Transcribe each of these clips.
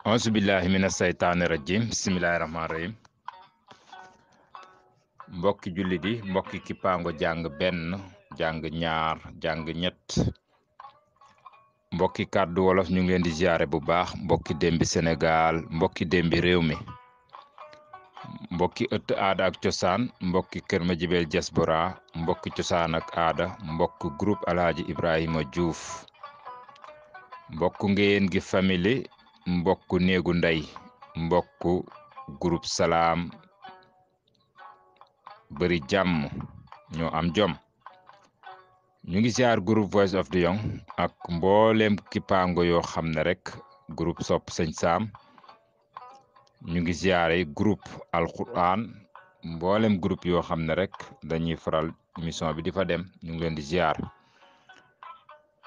auzu billahi mina saytaani rajim bismillahi rahmaani rahim mbokki jullit yi mbokki kippaango jàng benn jàng ñaar jàng ñett mbokki kàddu wolof ñu ngi leen di ziare bu baax mbokki démbi Sénégal mbokki démbi réew mi mbokki ëtt aada ak cosaan mbokki Kër Madiabel diaspora mbokki cosaan ak aada mbokk groupe Alhaji Ibrahima Diouf mbokk ngeen gi famille mbokk néegu ndey mbokk groupe salaam bëri jàmm ñoo am jom ñu ngi ziar groupe Voice of the Young ak mboolem kippaango yoo xam ne rek groupe sopp sëñ Saam ñu ngi ziare groupe alquran mboolem groupe yoo xam ne rek dañuy faral émission bi di fa dem ñu ngi leen di ziar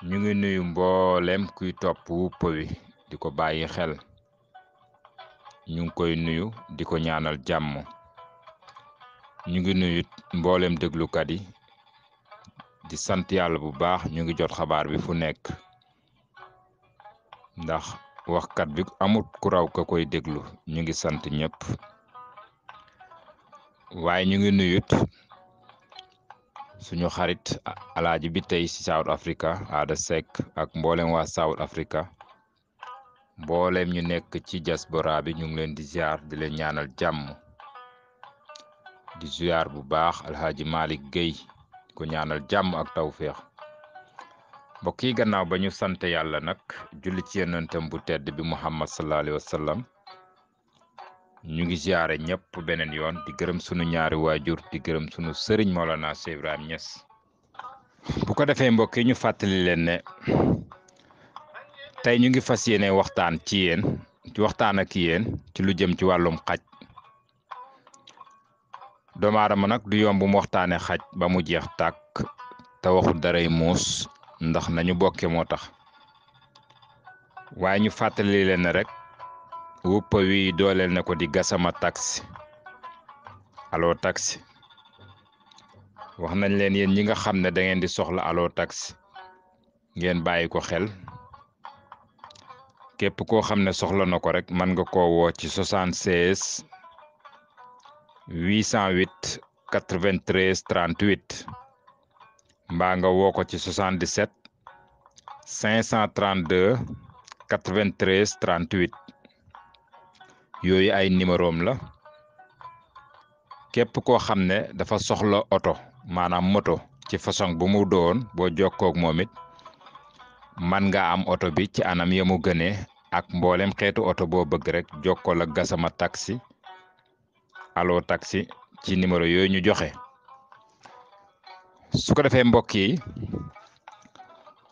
ñu ngi nuyu mboolem kuy topp Woupa wi di ko bàyyi xel ñu ngi koy nuyu di ko ñaanal jàmm ñu ngi nuyu mboolem déglukat yi di sant yàlla bu baax ñu ngi jot xabaar bi fu nekk ndax waxkat bi amut ku raw ka koy déglu ñu ngi sant ñëpp waaye ñu ngi nuyut suñu xarit alaaji bi tey ci South Africa Ada Seck ak mboolem waa South Africa mboolem ñu nekk ci diaspora bi ñu ngi leen di ziar di leen ñaanal jàmm di ziar bu baax alhaaji Malick Guèye di ko ñaanal jàmm ak tawféex mbokk yi gannaaw ba ñu sant yàlla nag julli ci yonentam bu tedd bi Muhammad sallallahu alayhi wa sallam ñu ngi ziare ñëpp beneen yoon di gërëm sunu ñaari waajur di gërëm sunu sëriñ Mawlana Cheikh Ibrahim Niass bu ko defee mbokk yi ñu fàttali leen ne tey ñu ngi fas yéene waxtaan ak yéen ci lu jëm ci wàllum xaj doomu aadama nag du yomb mu waxtaane xaj ba mu jeex tàkk te waxul daray muus ndax nañu bokke moo tax waaye ñu fàttali leen ne rek Woupa wi dooleel na ko di Gassama taxi allo taxi wax nañ leen yéen ñi nga xam ne da ngeen di soxla allo taxi ngeen bàyyi ko xel képp koo xam ne soxla na ko rek mën nga koo woo ci 76 808 93 38 mbaa nga woo ko ci 77 532 93 38 yooyu ay numérom la képp koo xam ne dafa soxla oto maanaam moto ci façon bu mu doon boo jokkoog moom it man nga am oto bi ci anam ya mu gënee ak mboolem xeetu oto boo bëgg rek jokkoo ak Gassama taxi allo taxi ci numéro yooyu ñu joxe su ko defee mbokk yi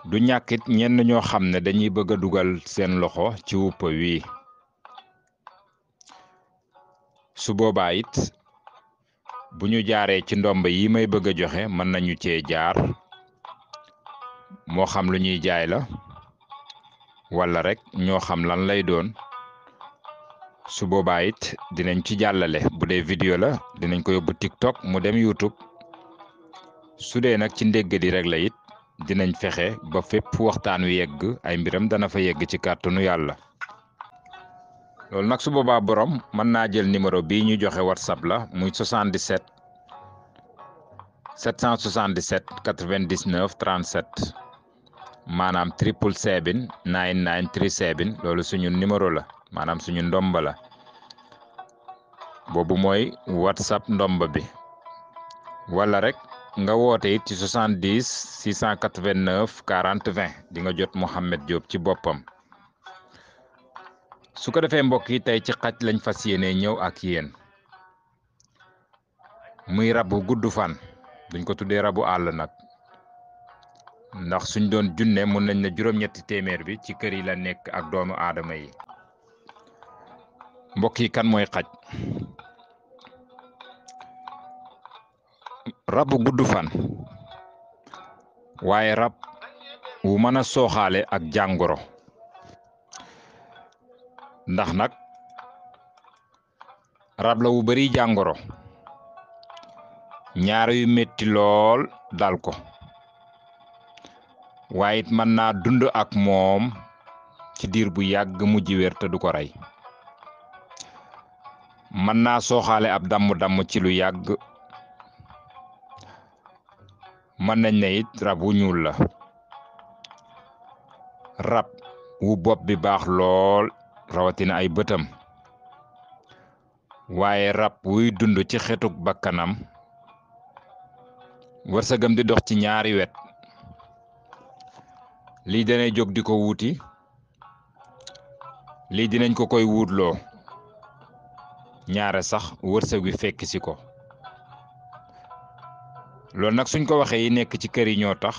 du ñàkkit ñenn ñoo xam ne dañuy bëgg a dugal seen loxo ci Woupa wi su boobaa it bu ñu jaaree ci ndomba yi may bëgg a joxe mën nañu cee jaar moo xam lu ñuy jaay la wala rek ñoo xam lan lay doon su boobaa it dinañ ci jàllale bu dee vidéo la dinañ ko yóbbu TikTok mu dem YouTube su dee nag ci ndégg di rek la it dinañ fexe ba fépp waxtaan wi yegg ay mbiram dana fa yegg ci kàttanu yàlla loolu nag su boobaa borom mën naa jël numéro bii ñu joxe WhatsApp la muy 77 777 99 37 maanaam 777 9937 loolu suñu numéro la maanaam suñu ndomba la boobu mooy WhatsApp ndomba bi wala rek nga woote it ci 70 689 40 20 di nga jot Mouhamed Diop ci boppam su ko defee mbokk yi tey ci xaj lañ fas yéene ñëw ak yéen muy rabu gudd fan duñ ko tuddee rabu àll nag ndax suñ doon junne mun nañ ne juróom-ñetti téeméer bi ci kër yi la nekk ak doomu aadama yi mbokk yi kan mooy xaj rabu gudd fan waaye rab wu mën a sooxaale ak jàngoro ndax nag rab la wu bari jàngoro ñaar yu metti lool dal ko waaye it mën naa dund ak moom ci diir bu yàgg mujj wér te du ko rey mën naa sooxaale ab damm-damm ci lu yàgg mën nañ ne it rab wu ñuul la rab wu bopp bi baax lool rawatina ay bëtam waaye rab wuy dund ci xetuk bakkanam wërsëgam di dox ci ñaari wet lii danay jóg di ko wuuti lii dinañ ko koy wuutloo ñaare sax wërsëg wi fekk si ko loolu nag suñ ko waxee yi nekk ci kër yi ñoo tax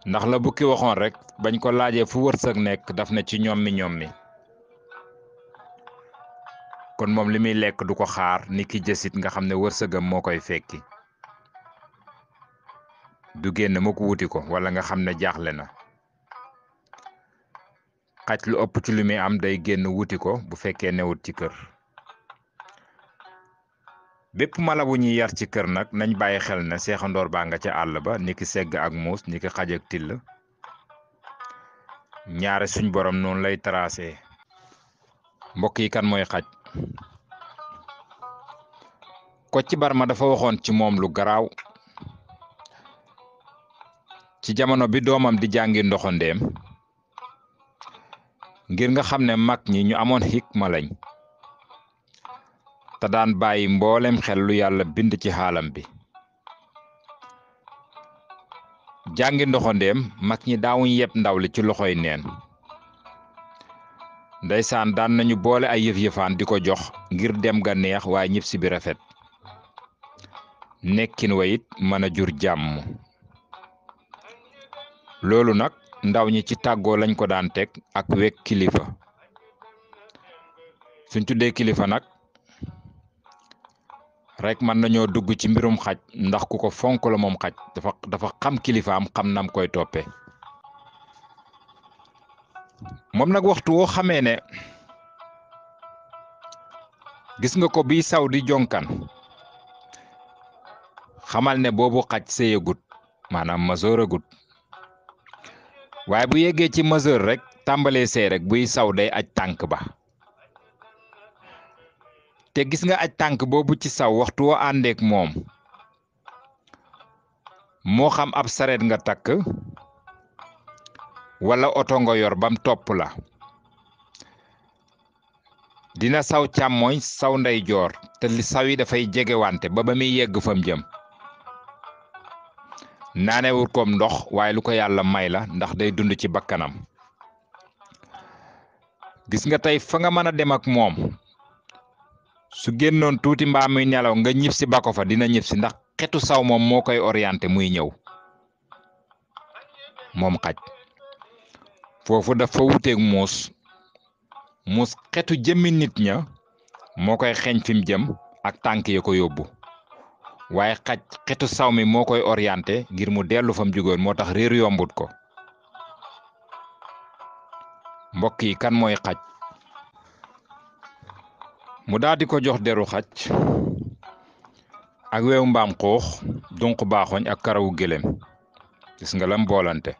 ndax la bukki waxoon rek bañ ko laajee fu wërsëg nekk daf na ci ñommi kon moom li muy lekk du ko xaar ni ki jësit nga xam ne wërsëgam moo koy fekki du génn ma ko wuti ko wala nga xam ne jaaxle na xaj lu ëpp ci lu muy am day génn wuti ko bu fekkee newut ci kër bépp mala bu ñuy yar ci kër nag nañ bàyyi xel ne seexandoor baa nga ca àll ba niki segg ak muus niki xaj ak till ñaare suñ borom noonu lay tracé mbokk yi kan mooy xaj Kocc Barma dafa waxoon ci moom lu garaaw ci jamono bi doomam di jàngi ndoxandeem ngir nga xam ne mag ñi ñu amoon xikma lañ te daan bàyyi mboolem xel lu yàlla bind ci xaalam bi jàngi ndoxandeem mag ñi daawuñ yeb ndaw li ci loxoy neen ndeysaan daan nañu boole ay yëf-yëfaan di ko jox ngir dem ga neex waaye ñib si bi rafet nekkin wa it mën a jur jàmm loolu nag ndaw ñi ci tàggoo lañ ko daan teg ak wekk kilifa suñ tuddee kilifa nag rek mën nañoo dugg ci mbirum xaj ndax ku ko fonk la moom xaj dafa xam kilifaam xam nam koy toppe moom nag waxtu woo xamee ne gis nga ko bii saw di jonkan xamal ne boobu xaj sëyagut maanaam majooragut waaye bu yeggee ci majeur rek tàmbalee sëy rek buy saw day aj tànk ba te gis nga aj tànk boobu ci saw waxtu woo àndeek moom moo xam ab sareet nga takk wala oto nga yor bam topp la dina saw càmmooñ saw ndeyjoor te li saw yi dafay jegewante ba muy yegg fam jëm naanewul koom ndox waaye lu ko yàlla may la ndax day dund ci bakkanam gis nga tey fa nga mën a dem ak moom su génnoon tuuti mbaa muy nelaw nga ñib si bako fa dina ñib si ndax xetu saw moom moo koy orienté muy ñëw moom xaj foofu dafa wuteeg muus xetu jëmmi nit ña moo koy xeeñ fi mu jëm ak tànk ya ko yóbbu waaye xaj xetu saw mi moo koy orienté ngir mu dellu fam jugoon moo tax réer yombut ko mbokk yi kan mooy xaj mu daal di ko jox deru xaj ak weewu mbaam xuux dunq baaxoñ ak karawu gëléem gis nga lam boolante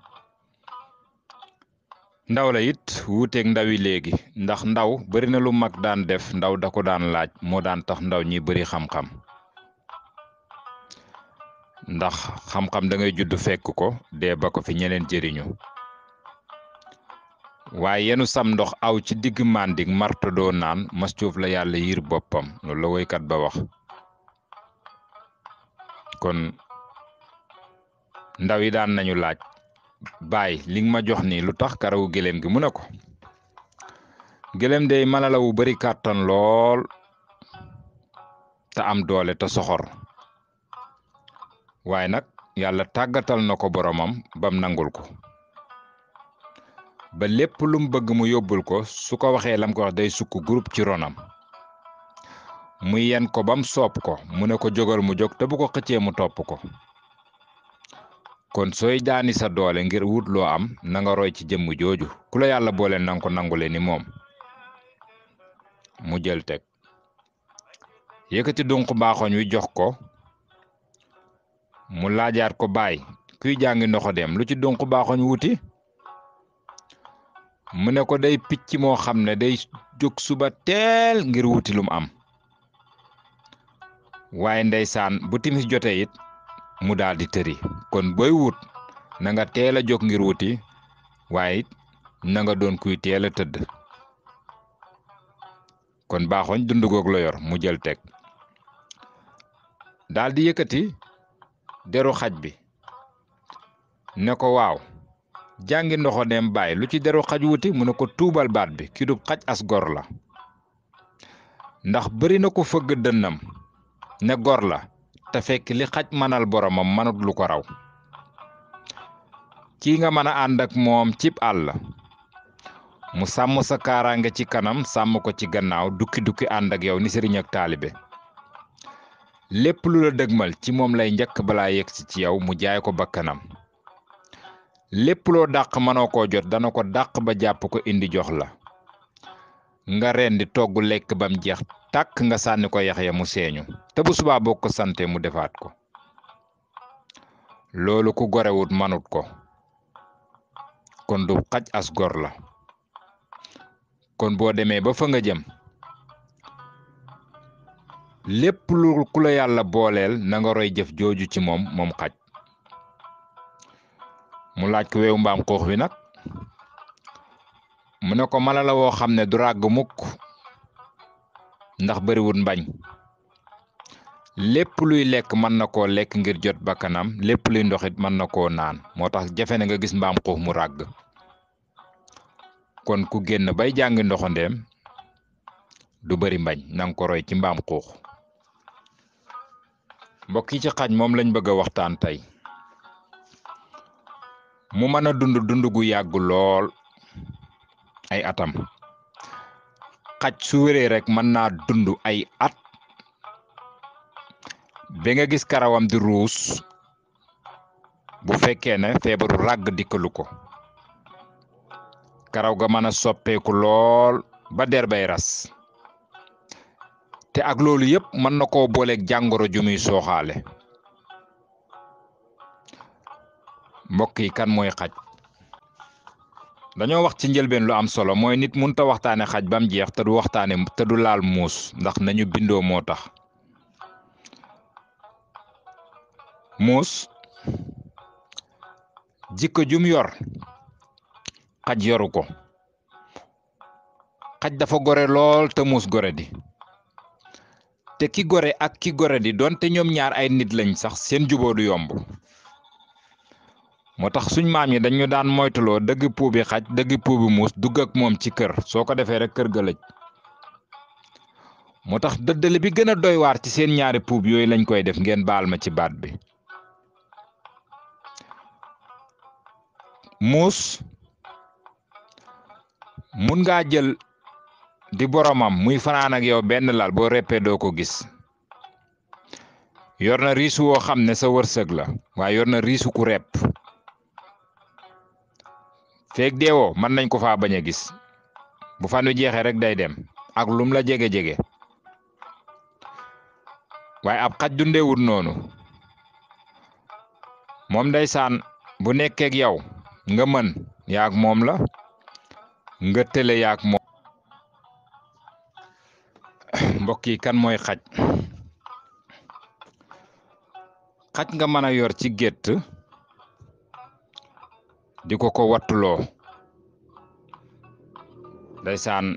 ndaw la it wuuteeg ndawi léegi ndax ndaw bari na lu mag daan def ndaw da ko daan laaj moo daan tax ndaw ñi bari xam-xam ndax xam-xam da ngay judd fekk ko dee ba ko fi ñeneen jëriñu waaye yenu sam ndox aw ci digg màndik marto doo naan mas cuuf la yàlla yiir boppam loolu la woykat ba wax kon ndaw yi daan nañu laaj baay li nga ma jox nii lu tax karawu gëléem gi mu ne ko gëléem day mala la wu bari kàttan lool te am doole te soxor waaye nag yàlla tàggatal na ko boromam bam nangul ko ba lépp lum bëgg mu yóbbul ko su ko waxee lam ko wax day sukk groupe ci ronam muy yen ko bam soob ko mu ne ko jógal mu jóg te bu ko xëccee mu topp ko kon sooy daani sa doole ngir wut loo am na nga roy ci jëmm jooju ku la yàlla boole nanga ko nangule ni moom mu jël teg yëkkati dunq baaxoñ wi jox ko mu laajaat ko baay kuy jàngi ndoxo dem lu ci dunq baaxoñ wuti mu ne ko day picc moo xam ne day jóg suba teel ngir wuti lum am waaye ndeysaan bu timis jotee it mu daal di tëri kon booy wut na nga teel a jóg ngir wuti waaye it na nga doon kuy teel a tëdd kon baaxoñ dundu goog la yor mu jël teg daal di yëkkati deru xaj bi ne ko waaw jàngi ndoxo dem bàyyi lu ci deru xaj wuti mu ne ko tuubal baat bi ki dub xaj as gor la ndax bari na ko fëgg dënnam ne gor la te fekk li xaj manal boromam manut lu ko raw kii nga mën a ànd ak moom cib àll mu sàmm sa kaaraange ci kanam sàmm ko ci gannaaw dukki ànd ak yow ni sëriñ ak taalibe lépp lu la dëgmal ci moom lay njëkk balaa yegsi ci yow mu jaay ko bakkanam lépp loo dàq mënoo koo jot dana ko dàq ba jàpp ko indi jox la nga rendi togg lekk bam jeex tàkk nga sànni ko yax ya mu seeñu te bu subaa boo ko sante mu defaat ko loolu ku gorewut manut ko kon du xaj as gor la kon boo demee ba fa nga jëm lépp lu ku la yàlla booleel na nga roy jëf jooju ci moom xaj mu laaj ko weewu mbaam xuux wi nag mu ne ko mala la woo xam ne du ràgg mukk ndax bariwut mbañ lépp luy lekk mën na koo lekk ngir jot bakkanam lépp luy ndoxit mën na koo naan moo tax jafe na nga gis mbaam xuux mu ràgg kon ku génn bay jàngi ndoxandeem du bari mbañ nanga ko roy ci mbaam xuux mbokk yi ci xaj moom lañ bëgg a waxtaan tey mu mën a dund gu yàgg lool ay atam xaj su wéree rek mën naa dund ay at ba nga gis karawam di ruus bu fekkee ne feebaru ràgg dikkalu ko karaw ga mën a soppeeku lool ba der bay ras te ak loolu yépp mën na koo booleeg jàngoro ju muy sooxaale mbokk yi kan mooy xaj dañoo wax ci njëlbeen lu am solo mooy nit mënut a waxtaane xaj bam jeex te du waxtaane te du laal muus ndax nañu bindoo moo tax muus jikko jum yor xaj yoru ko xaj dafa gore lool te muus gore di te ki gore ak ki gore di donte ñoom ñaar ay nit lañ sax seen juboo du yomb moo tax suñ maam yi dañu daan moytuloo dëgg puubi xaj dëgg puubi muus dugg ak moom ci kër soo ko defee rek kër ga lëj moo tax dëddale bi gën a doy waar ci seen ñaari puub yooyu lañ koy def ngeen baal ma ci baat bi muus mun ngaa jël di boromam muy fanaan ak yow benn lal boo reppee doo ko gis yor na riisu woo xam ne sa wërsëg la waaye yor na riisu ku repp feeg deewoo mën nañ ko faa bañ a gis bu fan wi jeexee rek day dem ak lum la jege-jege waaye ab xaj dundeewut noonu moom ndeysaan bu nekkeeg yow nga mën yaak moom la nga tële yaak moom mbokk yi kan mooy xaj xaj nga mën a yor ci gétt di ko wattuloo ndeysaan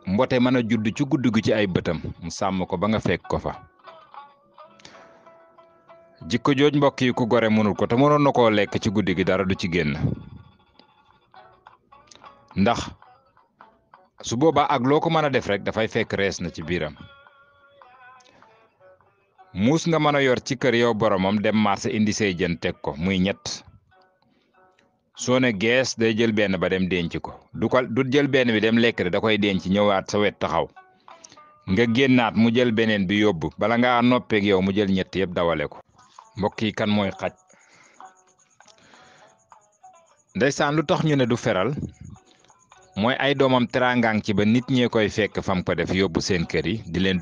mbote mën a judd ci guddi gi ci ay bëtam mu sàmm ko ba nga fekk ko fa jikko jooj mbokk yi ku gore mënul ko te mënoon na koo lekk ci guddi gi dara du ci génn ndax su boobaa ak loo ko mën a def rek dafay fekk rees na ci biiram muus nga mën a yor ci kër yow boromam dem marché indi say jën teg ko muy ñett soo ne gees day jël benn ba dem denc ko du jël benn bi dem lekk da koy denc ñëwaat sa wet taxaw nga génnaat mu jël beneen bi yóbbu bala ngaa noppeeg yow mu jël ñett yëpp dawale ko mbokk yi kan mooy xaj ndeysaan lu tax ñu ne du feral mooy ay doomam teraangaang ci ba nit ñee koy fekk fam ko def yóbbu seen kër yi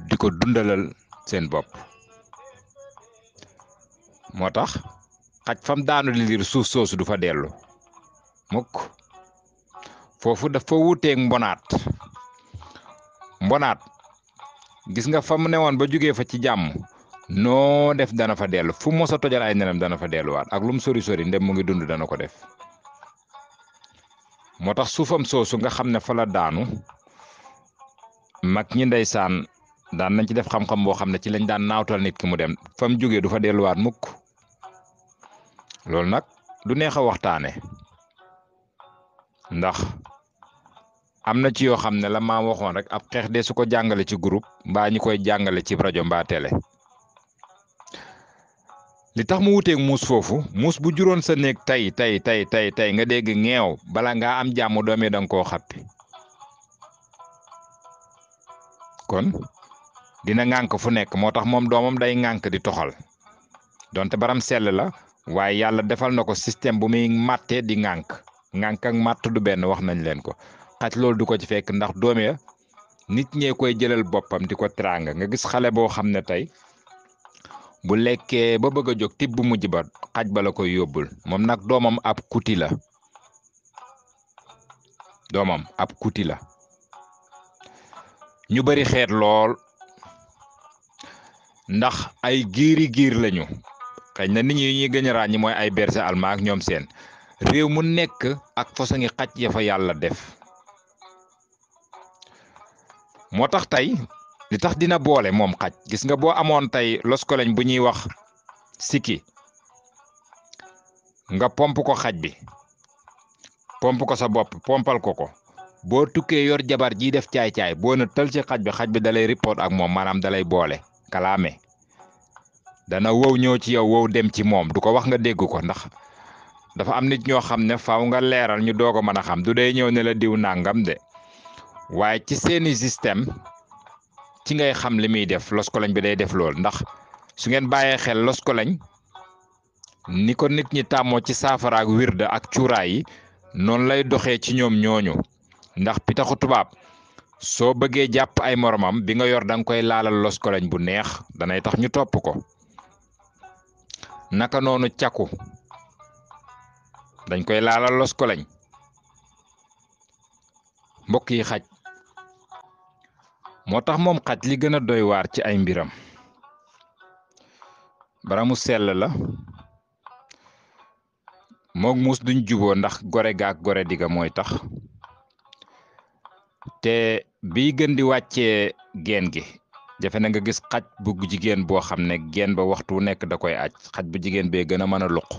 di ko dundalal seen bopp moo tax xaj fam daanu di liir suuf soosu du fa dellu mukk foofu dafa wuuteeg mbonaat gis nga fa mu newoon ba jugee fa ci jàmm noo def dana fa dellu fu mos a tojal ay nenam dana fa delluwaat ak lu mu sori ndem mu ngi dund dana ko def moo tax suufam soosu nga xam ne fa la daanu mag ñi ndeysaan daan nañ ci def xam-xam boo xam ne ci lañ daan naawtal nit ki mu dem fa mu jógee du fa delluwaat mukk loolu nag du neex a waxtaane ndax am na ci yoo xam ne la maa waxoon rek ab xeex de su ko jàngale ci groupe mbaa ñi koy jàngale ci rajo mbaa télé li tax mu wuteeg muus foofu muus bu juróon sa néeg tey nga dégg ŋeew bala ngaa am jàmm doom yi danga koo xappi kon dina ŋànk fu nekk moo tax moom doomam day ŋànk di toxal donte baram sell la waaye yàlla defal na ko système bu muy màttee di ŋànk ak màtt du benn wax nañ leen ko xaj loolu du ko ci fekk ndax doom ya nit ñee koy jëlal boppam di ko teraanga nga gis xale boo xam ne tey bu lekkee ba bëgg a jóg tib bu mujj ba xaj ba la koy yóbbul moom nag doomam ab kuti la ñu bari xeet lool ndax ay giir lañu xëy na nit ñi ñuy gën a ràññi mooy ay berger allemand ak ñoom seen réew mu nekk ak façon ngi xaj ya fa yàlla def moo tax tey li tax dina boole moom xaj gis nga boo amoon tey loskolañ bu ñuy wax sikki nga pomp ko xaj bi pomp ko sa bopp pompal ko boo tukkee yor jabar ji def caay-caay boo na tël ci xaj bi dalay report ak moom maanaam dalay boole kalaame dana wow ñëw ci yow wow dem ci moom du ko wax nga dégg ko ndax dafa am nit ñoo xam ne faaw nga leeral ñu doog a mën a xam du day ñëw ne la diw nangam de waaye ci seeni système ci ngay xam li muy def loskolañ bi day def lool ndax su ngeen bàyyee xel loskolañ ni ko nit ñi tàmmoo ci saafara ak wirda ak cuuraay yi noonu lay doxee ci ñoom ñooñu ndax pitaxu tubaab soo bëggee jàpp ay moromam bi nga yor danga koy laalal loskolañ bu neex danay tax ñu topp ko naka noonu càkku dañ koy laalal loskolañ mbokk yi xaj moo tax moom xaj li gën a doy waar ci ay mbiram bara mu sell la moog muus duñ juboo ndax gore gaak gore diga mooy tax te biy gën di wàccee geen gi jafe na nga gis xaj bu jigéen boo xam ne geen ba waxtu nekk da koy aj xaj bu jigéen bee gën a mën a luq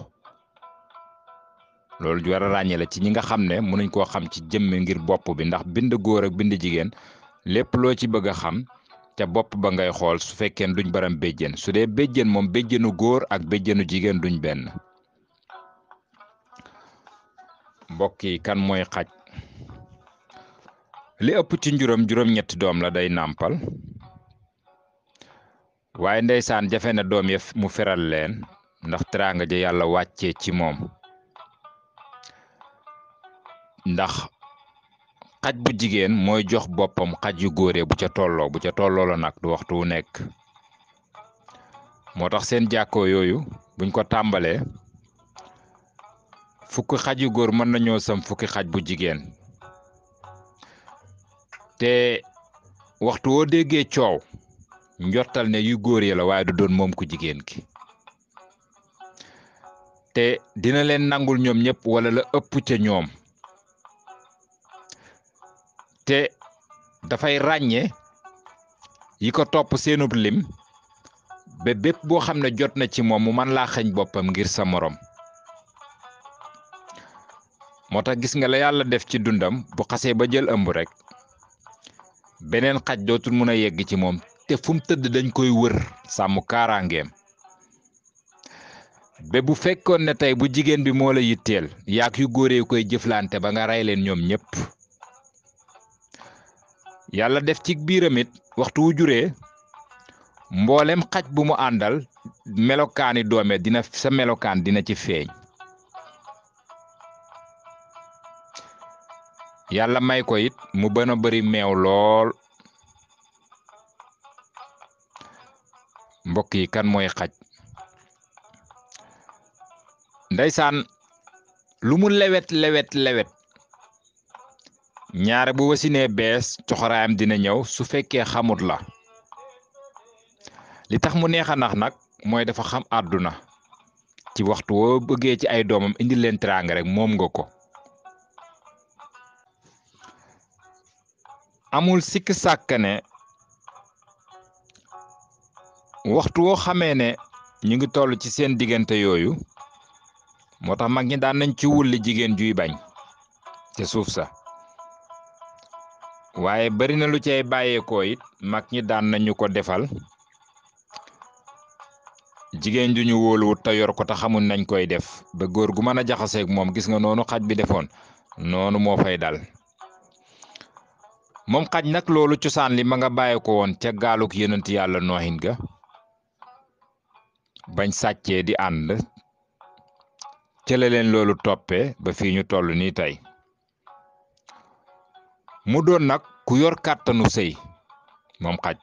loolu ju war a ràññee la ci ñi nga xam ne mënuñ koo xam ci jëmmi ngir bopp bi ndax bind góor ak bind jigéen lépp loo ci bëgg a xam ca bopp ba ngay xool su fekkee duñ baram béjjén su dee béjjén moom béjjénu góor ak béjjénu jigéen duñ benn mbokk yi kan mooy xaj li ëpp ci juróom-ñetti doom la day nàmpal waaye ndeysaan jafe na doom ya mu feral leen ndax teraanga ja yàlla wàccee ci moom ndax xaj bu jigéen mooy jox boppam xaj yu góoree bu ca tolloo la nag du waxtu wu nekk moo tax seen jàkkoo yooyu buñ ko tàmbalee fukki xaj yu góor mën nañoo sam fukki xaj bu jigéen te waxtu woo déggee coow njottal ne yu góor yi la waaye du doon moom ku jigéen ki te dina leen nangul ñoom ñëpp wala la ëpp ca ñoom te dafay ràññee yi ko topp seenub lim ba bépp boo xam ne jot na ci moom mu man laa xañ boppam ngir sa morom moo tax gis nga la yàlla def ci dundam bu xasee ba jël ëmb rek beneen xaj dootul mun a yegg ci moom te fu mu tëdd dañ koy wër sàmm kaaraangeem ba bu fekkoon ne tey bu jigéen bi moo la yitteel yaak yu góoree koy jëflante ba nga rey leen ñoom ñëpp yàlla def ci biiram it waxtu wu juree mboolem xaj bu mu àndal melokaani doome sa melokaan dina ci feeñ yàlla may ko it mu bën a bari meew lool mbokk yi kan mooy xaj ndeysaan lu mu lewet ñaare bu wasinee bees coxoraayam dina ñëw su fekkee xamut la li tax mu neex a nax nag mooy dafa xam àdduna ci waxtu woo bëggee ci ay doomam indi leen teraanga rek moom nga ko amul sikk sàkk ne waxtu woo xamee ne ñu ngi toll ci seen diggante yooyu moo tax mag ñi daan nañ ci wulli jigéen juy bañ te suuf sa waaye bari na lu cay bàyyeekoo it mag ñi daan nañu ko defal jigéen ju ñu wóoluwut te yor ko te xamul nañ koy def ba góor gu mën a jaxaseeg moom gis nga noonu xaj bi defoon noonu moo fay dal moom xaj nag loolu cosaan li ma nga bàyyi ko woon ca gaaluk yonent yàlla noohin ga bañ sàccee di ànd ca la leen loolu toppee ba fii ñu toll nii tey mu doon nag ku yor kàttanu sëy moom xaj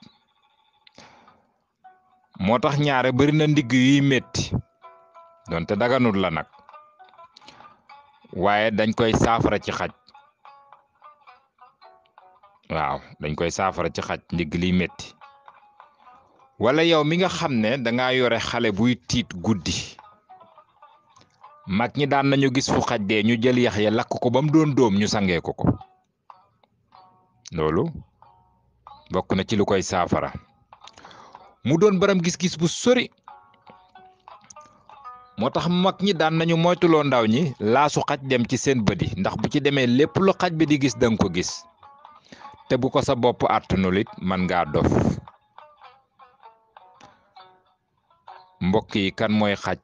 moo tax ñaare bari na ndigg yuy metti donte daganut la nag waaye dañ koy saafara ci xaj waaw dañ koy saafara ci xaj ndigg liy metti wala yow mi nga xam ne danga yore xale buy tiit guddi mag ñi daan nañu gis fu xaj dee ñu jël yax ya lakk ko ba mu doon dóom ñu sangee ko loolu bokk na ci lu koy saafara mu doon baram gis-gis bu sori moo tax mag ñi daan nañu moytuloo ndaw ñi laasu xaj dem ci seen bët yi ndax bu ci demee lépp lu xaj bi di gis danga ko gis te bu ko sa bopp àttanul it man ngaa dof mbokk yi kan mooy xaj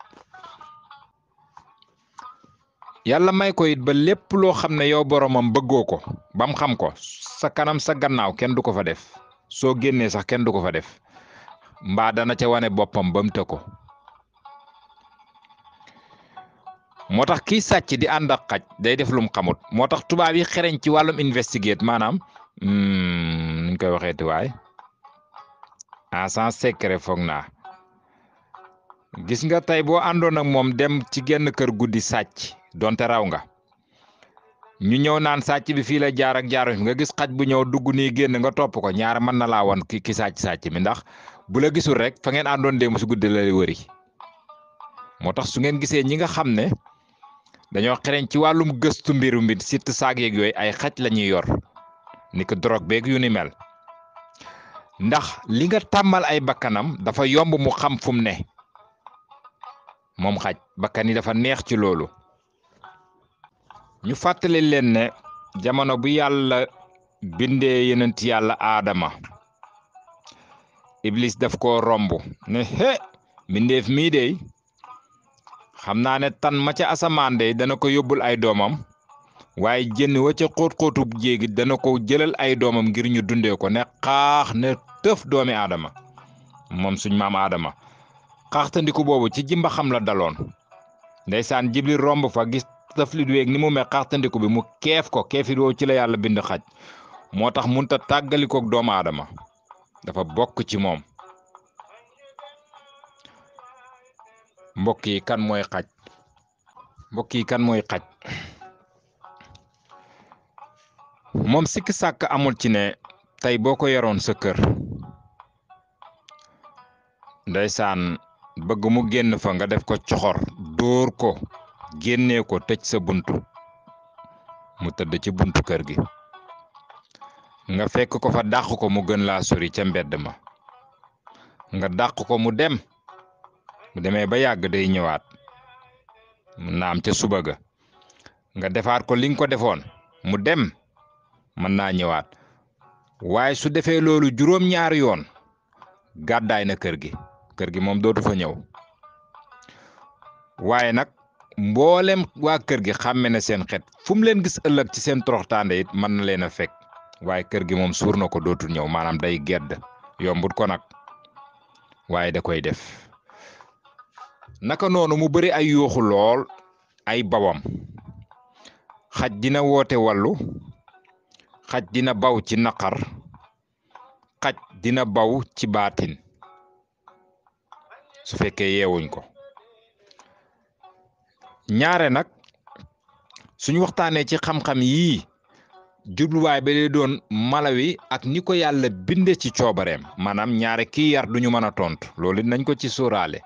yàlla may ko it ba lépp loo xam ne yow boromam bëggoo ko bam xam ko sa kanam sa gannaaw kenn du ko fa def soo génnee sax kenn du ko fa def mbaa dana ca wane boppam ba mu të ko moo tax kiy sàcc di ànd ak xaj day def lum xamut moo tax tubaab yi xereñ ci wàllum investigate maanaam nuñ koy waxeeti waay agent secret foog naa gis nga tey boo àndoon ak moom dem ci genn kër guddi sàcc donte raw nga ñu ñëw naan sàcc bi fii la jaar ak jaar nga gis xaj bu ñëw dugg nii génn nga topp ko ñaar mën na laa wan ki sàcc mi ndax bu la gisul rek fa ngeen àndoon démb su guddi la wëri moo tax su ngeen gisee ñi nga xam ne dañoo xereñ ci wàllum gëstu mbiru mbir surtout saag yeeg yooyu ay xaj la ñuy yor ni ko drogue beeg yu ni mel ndax li nga tàmmal ay bakkanam dafa yomb mu xam fu mu ne moom xaj bakkan yi dafa neex ci loolu ñu fàttali leen ne jamono bu yàlla bindee yonent yàlla aadama iblis daf ko romb ne mbindeef mii de xam naa ne tan ma ca asamaan de dana ko yóbbul ay doomam waaye jën wa ca xóot-xóotub jéegi dana ko jëlal ay doomam ngir ñu dundee ko ne xaax ne tëf doomi aadama moom suñ maam aadama xaaxtandiku boobu ci jimba xam la daloon ndeysaan jibril romb fa gis taflit weeg ni mu me xaaxtandiku bi mu keef ko keefit woo ci la yàlla bind xaj moo tax munta tàggalikook doomu aadama dafa bokk ci moom mbokk yi kan mooy xaj moom sikki sàkk amul ci ne tey boo ko yoroon sa kër ndeysaan bëgg mu génn fa nga def ko coxor dóor ko génnee ko tëj sa buntu mu tëdd ci buntu kër gi nga fekk ko fa dàq ko mu gën laa sori ca mbedd ma nga dàq ko mu dem mu demee ba yàgg day ñëwaat mu naam ca suba ga nga defaat ko li nga ko defoon mu dem mën naa ñëwaat waaye su defee loolu juróom-ñaari yoon gàddaay na kër gi moom dootu fa ñëw waaye nag mboolem waa kër gi xàmme na seen xet fu mu leen gis ëllëg ci seen toroxtaande it mën na leen a fekk waaye kër gi moom suur na ko dootul ñëw maanaam day gedd yombut ko nag waaye da koy def naka noonu mu bari ay yooxu lool ay bawam xaj dina woote wàllu xaj dina baw ci naqar xaj dina baw ci baatin su fekkee yeewuñ ko ñaare nag suñu waxtaanee ci xam-xam yii jubluwaay ba day doon mala wi ak ni ko yàlla binde ci coobareem maanaam ñaare kii yar duñu mën a tontu loolu nañ ko ci sóoraale.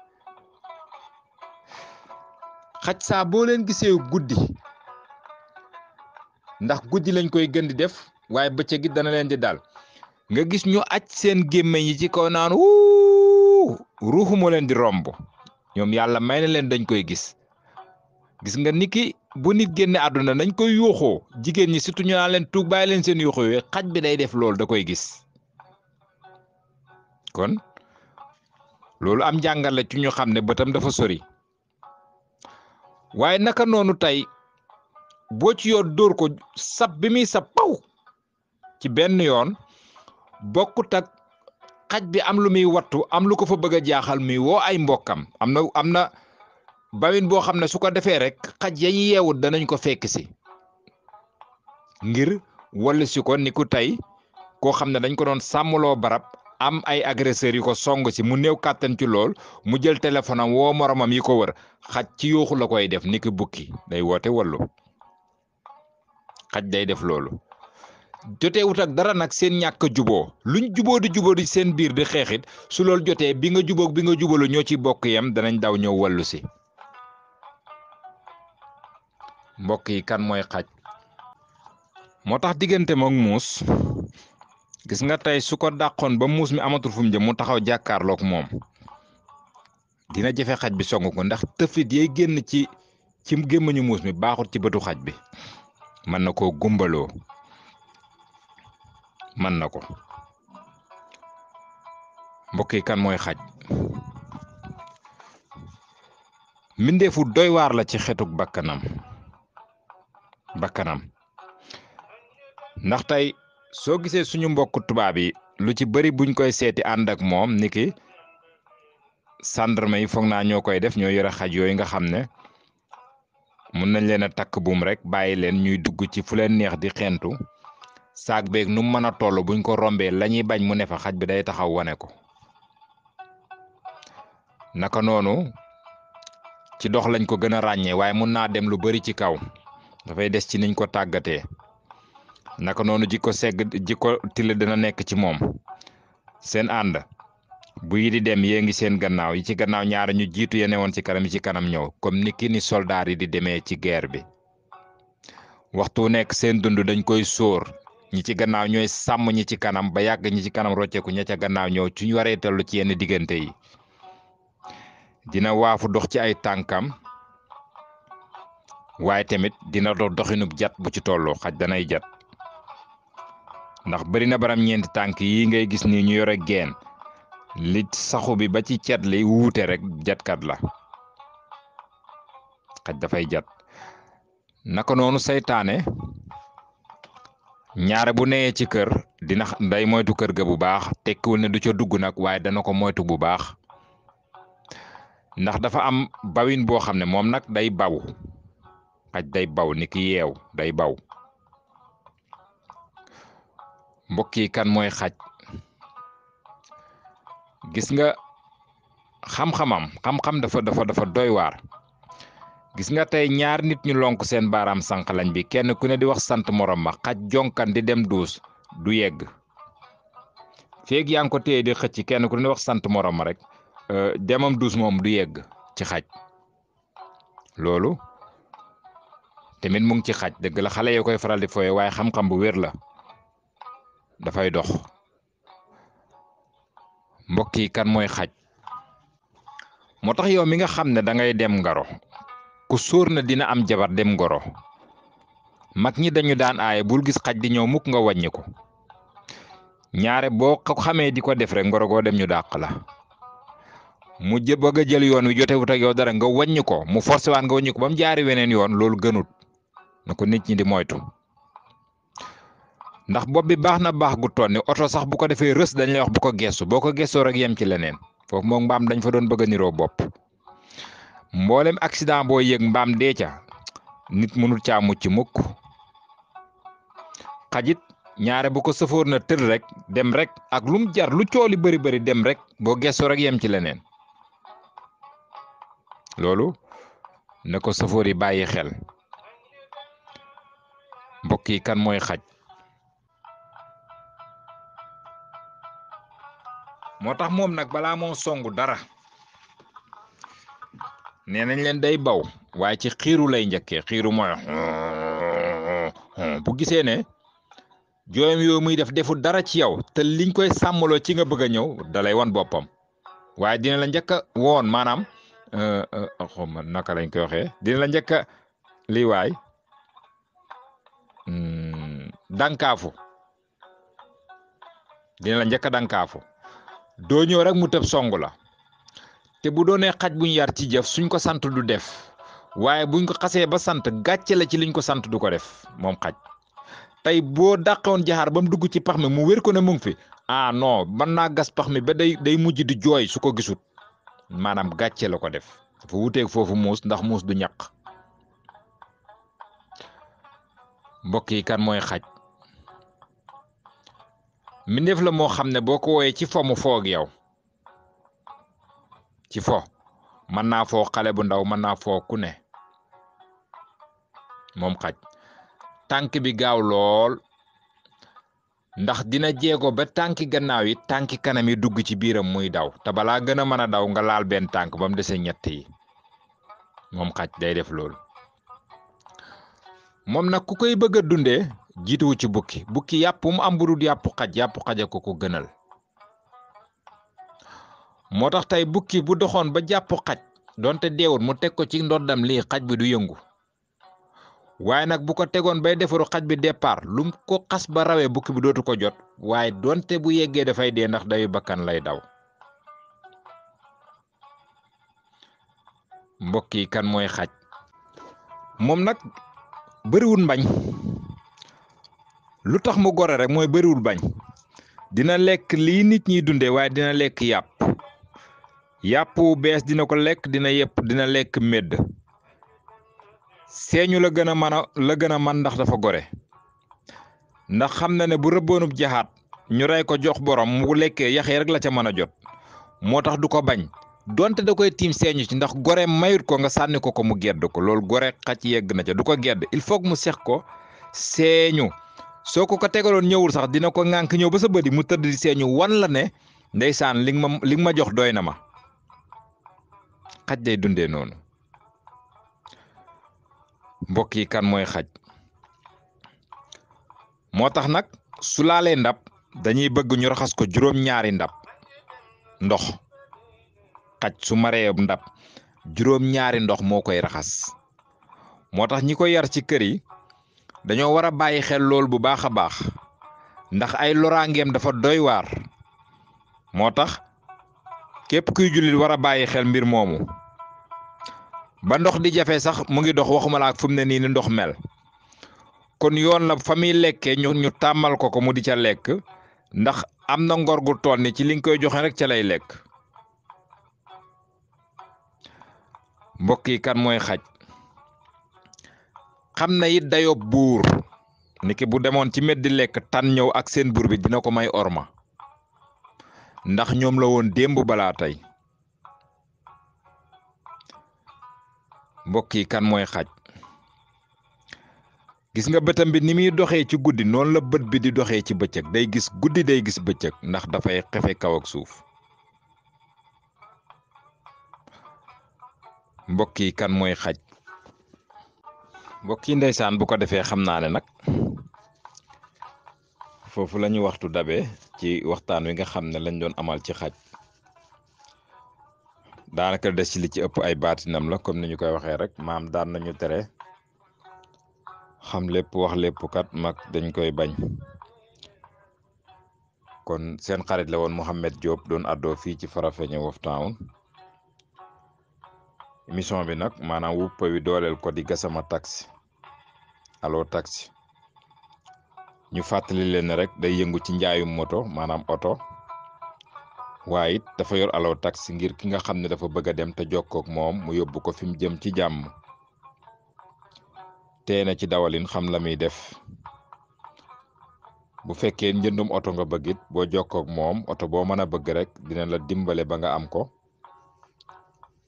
xaj saa boo leen gisee guddi ndax guddi lañ koy gën di def waaye bëccëg gi dana leen di dal nga gis ñu aj seen gémmiñ yi ci kaw naan ruuxu moo leen di romb ñoom yàlla may na leen dañ koy gis nga niki bu nit génne àdduna dañ koy yuuxoo jigéen ñi surtout ñu naan leen tuug bàyyi leen seen yuuxoo yooyu xaj bi day def loolu da koy gis kon loolu am njàngal la ci ñu xam ne bëtam dafa sori waaye naka noonu tey boo ci yoon dóor ko sab bi muy sab paw ci benn yoon bokkut ak xaj bi am lu muy wattu am lu ko fa bëgg a jaaxal muy woo ay mbokkam am na bawin boo xam ne su ko defee rek xaj ya ñu yeewut danañ ko fekk si ngir wallu si ko ni ku tey koo xam ne dañ ko doon sàmmloo barab am ay agresseurs yu ko song si mu néew kàttan ci lool mu jël téléphone am woo moromam yi ko wër xaj ci yuuxu la koy def ni ki bukki day woote wallu xaj day def loolu jotee wut ak dara nag seen ñàkk juboo luñ juboo di seen biir di xeexit su loolu jotee bi nga jubóog bi nga jubalu ñoo ci bokk yem danañ daw ñëw wallu si mbokk yi kan mooy xaj moo tax diggante mook muus gis nga tey su ko dàqoon ba muus mi amatul fu mu jëm mu taxaw jàkkaarloog moom dina jafe xaj bi song ko ndax tëflit yay génn ci gémmiñu muus mi baaxut ci bëtu xaj bi mën na koo gumbaloo mën na ko mbokk yi kan mooy xaj mbindeefu doy waar la ci xetuk bakkanam ndax tey soo gisee suñu mbokk tubaab yi lu ci bari buñ koy seeti ànd ak moom niki gendarme yi foog naa ñoo koy def ñoo yore xaj yooyu nga xam ne mun nañ leen a takk buum rek bàyyi leen ñuy dugg ci fu leen neex di xentu saag beeg nu mu mën a toll buñ ko rombee la ñuy bañ mu ne fa xaj bi day taxaw wane ko naka noonu ci dox lañ ko gën a ràññee waaye mun naa dem lu bari ci kaw dafay des ci niñ ko tàggatee naka noonu jikko tile dina nekk ci moom seen ànd bu yi di dem yée ngi seen gannaaw yi ci gannaaw ñaari ñu jiitu yene woon ci kanam yi ci kanam ñëw comme ni soldaar yi di demee ci guerre bi waxtu nekk seen dund dañ koy sóor ñi ci gannaaw ñooy sàmm ñi ci kanam ba yàgg ñi ci kanam rocceeku ña ca gannaaw ñëw ci ñu waree tellu ci yenn diggante yi dina waafu dox ci ay tànkam waaye tamit dina dox doxinub jat bu ci tolloo xaj danay jat ndax bari na baram ñeenti tànk yi ngay gis ni ñu yore geen li saxu bi ba ci cet li wuute rek jatkat la xaj dafay jat naka noonu saytaane ñaare bu neyee ci kër dina day moytu kër ga bu baax tekkiwul ne du ca dugg nag waaye dana ko moytu bu baax ndax dafa am bawin boo xam ne moom nag day baw xaj day baw ni ki yeew day baw mbokk yi kan mooy xaj gis nga xam-xam dafa doy waar gis nga tey ñaar nit ñu lonk seen baaraam sànq lañ bi kenn ku ne di wax sant morom ma xaj jonkan di dem duus du yegg feeg yaa ngi ko téye di xëcc kenn ku ne di wax sant morom ma rek demam duus moom du yegg ci xaj loolu tamit mu ngi ci xaj dëgg la xale yoo koy faral di fooye waaye xam-xam bu wér la dafay dox mbokk yi kan mooy xaj moo tax yow mi nga xam ne da ngay dem ngaro ku sóor na dina am jabar dem ngoro mag ñi dañu daan aaye bul gis xaj di ñëw mukk nga wàññi ko ñaare boo ko xamee di ko def rek ngoro goo dem ñu dàq la mu bëgg a jël yoon wi jotewut ak yow dara nga wàññi ko mu forcé waan nga wàññi ko ba mu jaari weneen yoon loolu gënut na ko nit ñi di moytu ndax bopp bi baax na baax gu toll ni oto sax bu ko defee rës dañ lay wax bu ko gestu boo ko gestoo rek yem ci leneen foofu moom mbaam dañ fa doon bëgg a niroo bopp mboolem accident boo yëg mbaam dee ca nit mënul caa mucc mukk xajit ñaare bu ko sëfoor na tër rek dem rek ak lum jar lu cooli bari dem rek boo gestoo rek yem ci leneen loolu na ko sëfoor yi bàyyi xel mbokk yi kan mooy xaj moo tax moom nag balaa moo songu dara nee nañ leen day baw waaye ci xiiru lay njëkkee xiiru mooy bu gisee ne jooyam yoo muy defu dara ci yow te liñ koy sàmmaloo ci nga bëgg a ñëw dalay wan boppam waaye dina la njëkk a woon maanaam xawma naka lañ koy waxee dina la njëkk a lii waay dankaafu dina la njëkk a dankaafu doo ñëw rek mu tëb song la te bu doonee xaj buñ yar ci jëf suñ ko sant du def waaye buñ ko xasee ba sant gàcce la ci liñ ko sant du ko def moom xaj tey boo dàqoon jaxaar ba mu dugg ci pax mi mu wér ko ne mu ngi fi ah non mën naa gas pax mi ba day mujj di jooy su ko gisut maanaam gàcce la ko def dafa wuteeg foofu muus ndax muus du ñaq mbokk yi kan mooy xaj mbindeef la moo xam ne boo ko wooyee ci fo mu foog yow ci fo mën naa foo xale bu ndaw mën naa foo ku ne moom xaj tànk bi gaaw lool ndax dina jéego ba tànki gannaaw yi tànki kanam yi dugg ci biiram muy daw te balaa gën a mën a daw nga laal benn tànk ba mu dese ñett yi moom xaj day def loolu moom nag ku koy bëgg a dundee jiituwu ci bukki yàpp mu am budul yàpp xaja ko gënal moo tax tey bukki bu doxoon ba jàpp xaj donte deewut mu teg ko ci ndoddam lii xaj bi du yëngu waaye nag bu ko tegoon bay defaru xaj bi départ lum ko xas ba rawee bukki bi dootu ko jot waaye donte bu yeggee dafay dee ndax dayu bakkan lay daw mbokk yi kan mooy xaj moom nag bëriwul mbañ lu tax mu gore rek mooy bëriwul bañ dina lekk lii nit ñiy dundee waaye dina lekk yàpp wu bees dina ko lekk dina lekk medd seeñu la gën a man ndax dafa gore ndax xam na ne bu rëbboonub jaxaat ñu rey ko jox borom mu lekkee yaxee rek la ca mën a jot moo tax du ko bañ donte da koy tiim seeñu ci ndax gore mayut ko nga sànni ko mu gedd ko loolu gore xaj yegg na ca du ko gedd il faut mu sex ko seeñu soo ko tegaloon ñëwul sax dina ko ŋànk ñëw ba sa bëdi mu tëdd di seeñu wan la ne ndeysaan li nga ma jox doy na ma xaj day dundee noonu mbokk yi kan mooy xaj moo tax nag su laalee ndab dañuy bëgg ñu raxas ko juróom-ñaari ndab ndox xaj su maree ndab juróom-ñaari ndox moo koy raxas moo tax ñi ko yar ci kër yi dañoo war a bàyyi xel lool bu baax a baax ndax ay loraangeem dafa doy waar moo tax képp kuy jullit war a bàyyi xel mbir moomu ba ndox di jafe sax mu ngi dox waxuma la ak fu mu ne nii ni ndox mel kon yoon la fa muy lekkee ñu tàmmal ko mu di ca lekk ndax am na ngor gu toll ni ci li nga koy joxe rek ca lay lekk mbokk yi kan mooy xaj xam na it dayoo buur niki bu demoon ci meddi lekk tan ñëw ak seen buur bi dina ko may orma ndax ñoom la woon démb balaa tey mbokk yi kan mooy xaj gis nga bëtam bi ni muy doxee ci guddi noonu la bët bi di doxee ci bëccëg day gis guddi day gis bëccëg ndax dafay xefe kaw ak suuf mbokk yi kan mooy xaj mbokk yi ndeysaan bu ko defee xam naa ne nag foofu la ñu waxtu dabe ci waxtaan wi nga xam ne lañ doon amal ci xaj daanaka des ci li ci ëpp ay baatinam la comme ni ñu koy waxee rek maam daan nañu tere xam lépp wax lépp kat mag dañ koy bañ kon seen xarit la woon Mouhamed Diop doon àddoo fii ci Farafenni Wolof Town émission bi nag maanaam wuppa wi dooleel ko di Gassama Taxi Allo Taxi ñu fàttali leen rek day yëngu ci njaayum moto maanaam oto waaye it dafa yor Allo Taxi ngir ki nga xam ne dafa bëgg a dem te jokkook moom mu yóbbu ko fi mu jëm ci jàmm tee na ci dawalin xam la muy def bu fekkee njëndum oto nga bëgg it boo jokkook moom oto boo mën a bëgg rek dina la dimbale ba nga am ko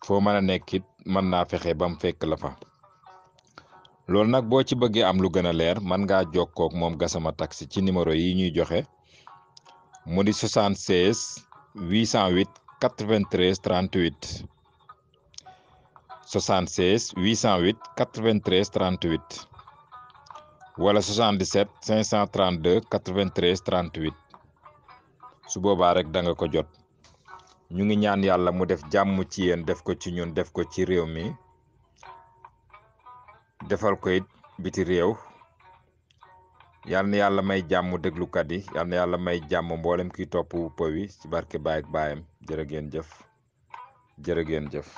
foo mën a nekk it mën naa fexe ba mu fekk la fa loolu nag boo ci bëggee am lu gën a leer mën ngaa jokkook moom Gassama Taxi ci numéro yi ñuy joxe mu di 76 808 93 38 76 808 93 38 wala 77 532 93 38 su boobaa rek da nga ko jot. ñu ngi ñaan yàlla mu def jàmm ci yéen, def ko ci ñun, def ko ci réew mi, defal ko it biti réew. yal na yàlla may jàmm déglukat yi, yal na yàlla may jàmm mboolem kiy topp po wi ci barke baay ak baayam. jërë ngeen jëf.